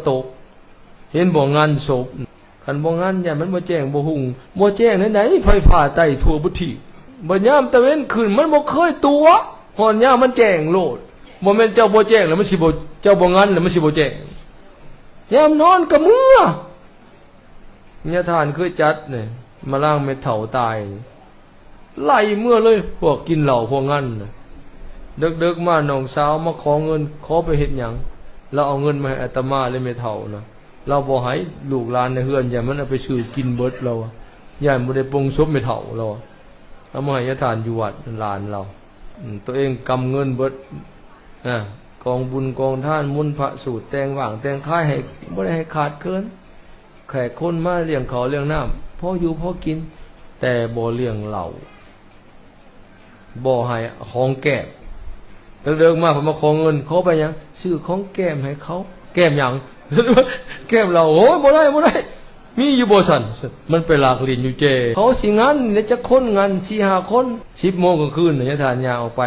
ຕົກ ເຫັນບໍ່ ງານສົບ ຄັນບໍ່ງານ ຢ້ານມັນບໍ່ແຈ້ງບໍ່ຮຸ່ງ ບໍ່ແຈ້ງແນວໃດ ໄຟຟ້າໃຕ້ທົ່ວເບິດທີ່ ບັດຍາມຕາເວັນຂຶ້ນ ມັນບໍ່ເຄີຍຕົວະ ຮອດຍາມມັນແຈ້ງໂລດ ບໍ່ແມ່ນເຈົ້າບໍ່ແຈ້ງແລ້ວມັນຊິບໍ່ ເຈົ້າບໍ່ງານແລ້ວມັນຊິບໍ່ແຈ້ງ ຍາມນອນກໍເມືອ. ຍາທ່ານເຄີຍຈັດນີ້ ມາລ້າງແມ່ເຖົ້າຕາຍນີ້ ໄລ່ເມືອເລີຍ ພວກກິນເຫຼົ້າພວກງານນະ. ເດິກໆມານ້ອງສາວມາຂໍເງິນ ຂໍໄປເຮັດຫຍັງ? ລາວເອົາເງິນມາໃຫ້ອາດຕະມາ ແລະ ແມ່ເຖົ້ານະ ລາວບໍ່ໃຫ້ ລູກຫຼານໃນເຮືອນ ຢ້ານມັນເອົາໄປຊື້ກິນເບິດ ລາວວ່າ ຢ້ານບໍ່ໄດ້ປົງສົບແມ່ເຖົ້າ ລາວວ່າ ເອົາມາໃຫ້ຍາທ່ານຢູ່ວັດ ຫຼານລາວ ອືມ ໂຕເອງກຳເງິນເບິດ ອາ ກອງບຸນກອງທານ ມົນພະສູດ ແຕ່ງຫວ່າງແຕ່ງຂາຍໃຫ້ ບໍ່ໄດ້ໃຫ້ຂາດເຂີນ ແຂກຄົນມາລ້ຽງເຂົ້າລ້ຽງນ້ຳ ພໍຢູ່ພໍກິນ ແຕ່ບໍ່ລ້ຽງເຫຼົ້າ ບໍ່ໃຫ້ຫອມແກ້ມ ເດິກໆມາເພິ່ນມາຂໍເງິນ ຂໍໄປຫຍັງ? ຊື້ຂອງແກ້ມໃຫ້ເຂົາ ແກ້ມຫຍັງ? ແກ້ມເຫຼົ້າ ໂອ້ຍ ບໍ່ໄດ້ ບໍ່ໄດ້ ມີຢູ່ບໍ່ຊັ້ນ? ມັນໄປລັກຫຼິ້ນຢູ່ແຈ ເຂົາຊິງານແລ້ວຈັກຄົນ ງານສີ່ຫ້າຄົນ ສິບໂມງກາງຄືນ ຍາທ່ານຍ່າງອອກໄປ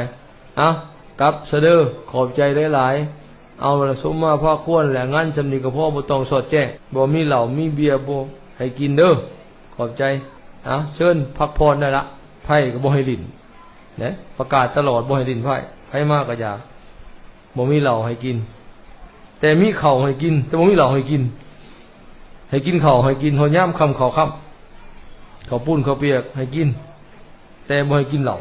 ເອົາ ກັບຊະເດີ ຂອບໃຈຫຼາຍໆ ເອົາລະ ສົມມາພາຄວນແຫຼະ ງານຊ່ຳນີ້ກໍພໍ ບໍ່ຕ້ອງສອດແຈ້ງ ບໍ່ມີເຫຼົ້າມີເບຍ ບໍ່ໃຫ້ກິນເດີ ຂອບໃຈ ເອົາ ເຊີນພັກຜ່ອນໄດ້ລະ ໄພ້ກໍບໍ່ໃຫ້ຫຼິ້ນເດ້ ປະກາດຕະຫຼອດ ບໍ່ໃຫ້ຫຼິ້ນໄພ້ ໃຜມາກໍຢ່າ ບໍ່ມີເຫຼົ້າໃຫ້ກິນ ແຕ່ມີເຂົ້າໃຫ້ກິນ ແຕ່ບໍ່ມີເຫຼົ້າໃຫ້ກິນ ໃຫ້ກິນເຂົ້າ ໃຫ້ກິນຮອດຍາມຄ່ຳເຂົ້າຄ່ຳ ເຂົ້າປຸ້ນເຂົ້າປຽກໃຫ້ກິນ ແຕ່ບໍ່ໃຫ້ກິນເຫຼົ້າ